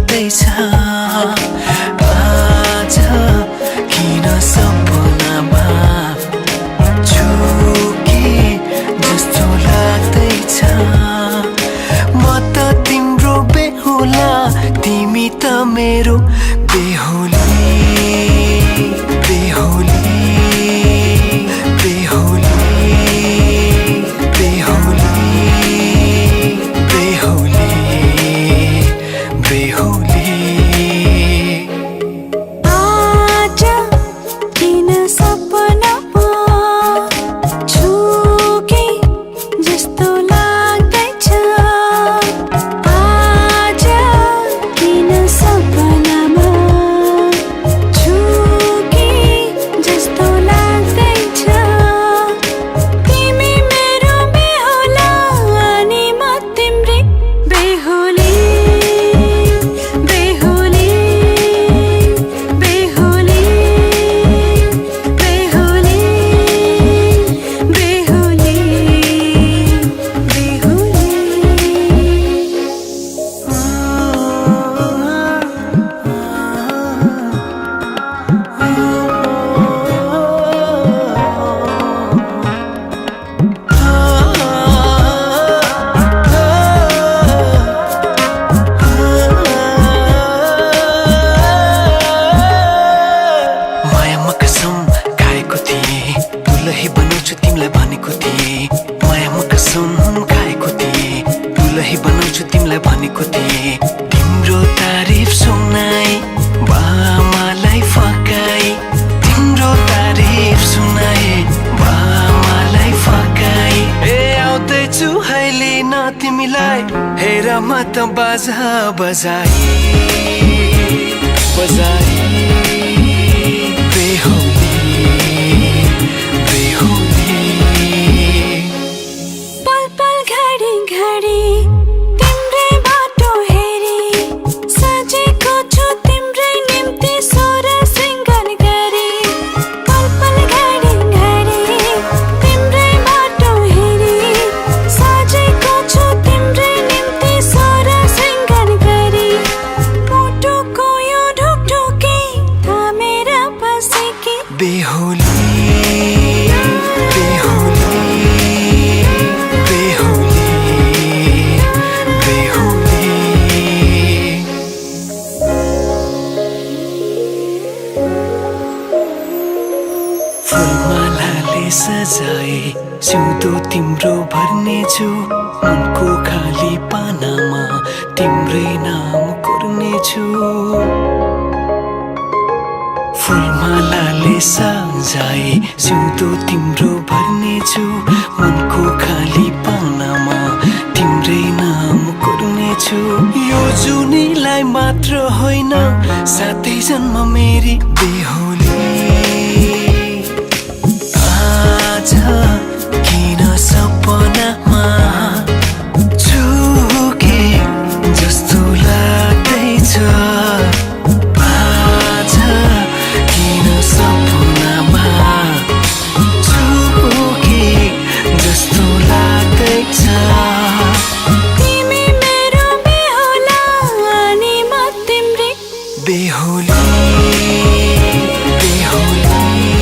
लाग्दैछ आज किन सपनामा झुके जस्तो लाग्दैछ म त तिम्रो बेहुला तिमी त मेरो बेहुली बेहुली बेहुली तिमीलाई भनेको थिए तिम्रो तारिफ सुनाई बामालाई फकाई तिम्रो तारिफ सुनाई बामालाई फकाई ए आउँदैछु अहिले न तिमीलाई हेर म त बाजा बजाई बजाई बेहुली बेहुली पल पल घडी घडी बेहुली बेहुली बेहुली बेहुली फुलमालाले सजाए सिउँदो तिम्रो भर्नेछु मनको खाली पानामा तिम्रै नाम कोर्नेछु फुलमालाले सजाए सिउँदो तिम्रो भर्नेछु मनको खाली पानामा तिम्रै नाम कोर्नेछु यो जुनीलाई मात्र होइन साथै जन्म मेरी बेहुली आज किन सपनामा झुके जस्तो लाग्दैछ बेहुली बेहुली